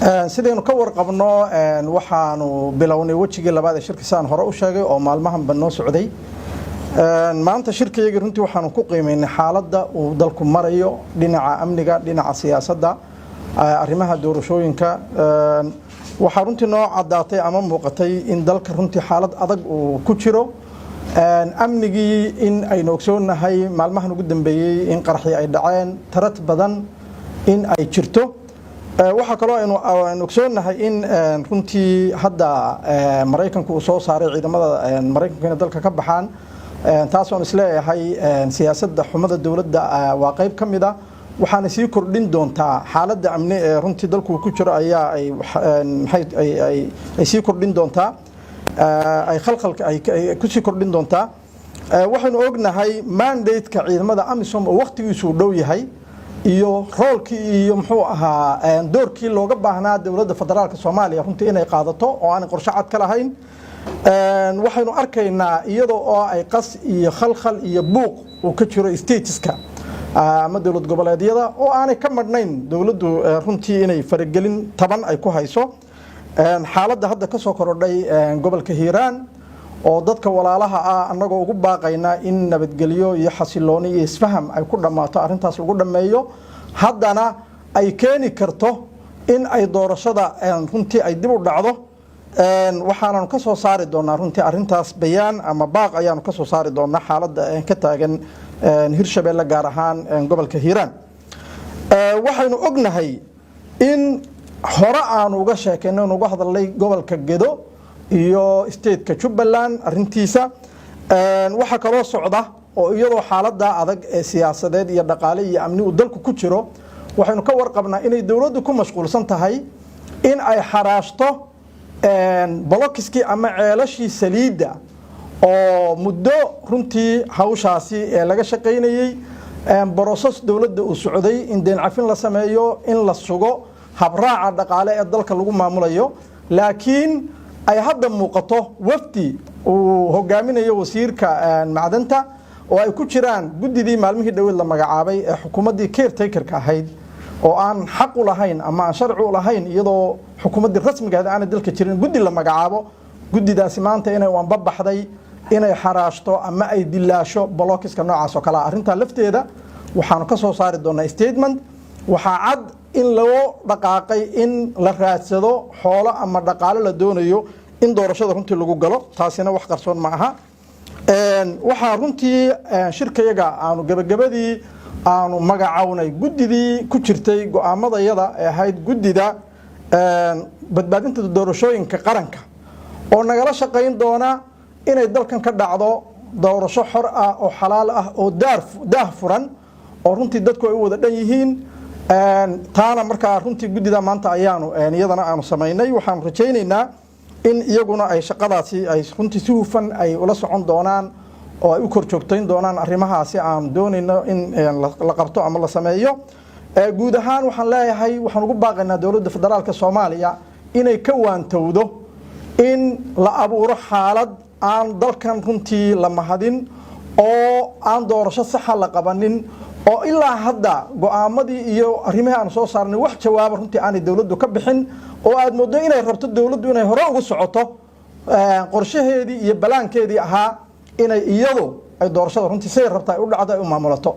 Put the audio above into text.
Sidaynu ka warqabno, waxaanu bilownay wejigii labaad ee shirka, sidaan hore u sheegay, oo maalmahanba noo socday. Maanta shirkayagii runtii waxaanu ku qiimeynay xaaladda uu dalku marayo, dhinaca amniga, dhinaca siyaasadda, arrimaha doorashooyinka. Waxaa runtii noo caddaatay ama muuqatay in dalka runtii xaalad adag uu ku jiro. Amnigii in aynu ogsoonnahay maalmahan ugu dambeeyey in qaraxii ay dhaceen, threat badan in ay jirto. Waxaa kaloo aynu ogsoonnahay in runtii hadda Maraykanku uu soo saaray ciidamada Maraykanku inay dalka ka baxaan. Taasoon isleeyahay siyaasadda xumada dowladda waa qayb ka mid a, waxaana sii kordhin doontaa xaaladda amni ee runtii dalku ku jiro ayaa ay sii kordhin doontaa, ay khalkhalka ay kusii kordhin doontaa. Waxaynu ognahay mandate-ka ciidamada AMISOM oo wakhtigiisu uu dhow yahay iyo role-kii iyo, muxuu ahaa, doorkii looga baahnaa dowladda federaalka Soomaaliya runtii inay qaadato oo aanay qorshe cad ka lahayn. Waxaynu arkaynaa iyadoo oo ay qas iyo khalkhal iyo buuq uu ka jiro states-ka ama dowlad goboleedyada, oo aanay ka madhnayn dowladdu runtii inay faragelin taban ay ku hayso. Xaaladda hadda ka soo korodhay gobolka Hiiraan oo dadka walaalaha ah annagoo ugu baaqayna in nabadgelyo iyo xasilooni iyo isfaham ay ku dhammaato, arrintaas lagu dhammeeyo, haddana ay keeni karto in ay doorashada runtii ay dib u dhacdo. Waxaananu ka soo saari doonaa runtii arrintaas bayaan ama baaq ayaanu ka soo saari doonaa xaaladda ka taagan Hirshabeelle, gaar ahaan gobolka Hiiraan. Waxaynu ognahay in hore aanu uga sheekaynay, uga hadalnay gobolka Gedo iyo state-ka Jubbaland arrintiisa. Waxaa kaloo socda oo iyadoo xaaladda adag ee siyaasadeed iyo dhaqaale iyo amni uu dalku ku jiro, waxaynu ka warqabnaa inay dowladdu ku mashquulsan tahay in ay xaraashto blocks-kii ama ceelashii saliidda, oo muddo runtii hawshaasi ee laga shaqaynayey, process dowladda uu socday in deyn cafin la sameeyo, in la sugo habraaca dhaqaale ee dalka lagu maamulayo. Laakiin ay hadda muuqato wafdi uu hogaaminayo wasiirka macdanta oo ay ku jiraan guddidii maalmihii dhoweed la magacaabay ee xukuumaddii caretaker-ka ahayd, oo aan xaq u lahayn ama aan sharci u lahayn, iyadoo xukuumaddii rasmiga ahayd aanay dalka jirin, guddi la magacaabo. Guddidaasi maanta inay wanbabaxday inay xaraashto ama ay dilaasho blocks-ka noocaas oo kale ah. Arrintaa lafteeda waxaanu ka soo saari doonaa statement. Waxaa cad in loo dhaqaaqay in la raadsado xoolo ama dhaqaalo la doonayo in doorashada runtii lagu galo. Taasina wax qarsoon ma aha. Waxaa runtii shirkayaga aanu gebagabadii aanu magacawnay guddidii ku jirtay go'aamadayada ee ahayd guddida badbaadinta doorashooyinka qaranka, oo nagala shaqayn doona inay dalkan ka dhacdo doorasho xor ah oo xalaal ah oo daah furan oo runtii dadku ay u wada dhan yihiin. Taana markaa runtii guddida maanta ayaanu iyadana aanu samaynay. Waxaanu rajaynaynaa in iyaguna ay shaqadaasi ay runtii si hufan ay ula socon doonaan oo ay u kor joogtayn doonaan arrimahaasi aan doonayno in la qabto ama la sameeyo. Guud ahaan waxaan leeyahay, waxaan ugu baaqaynaa dowladda federaalka Soomaaliya inay ka waantowdo in la abuuro xaalad aan dalkan runtii la mahadin oo aan doorasho saxa la qabanin, oo ilaa hadda go'aamadii iyo arrimihii aan soo saarnay wax jawaaba runtii aanay dowladdu ka bixin, oo aad mooddo inay rabto dowladdu inay hore ugu socoto qorshaheedii iyo plan-keedii ahaa inay iyadu ay doorashada runtii siday rabta ay u dhacdo, ay u maamulato.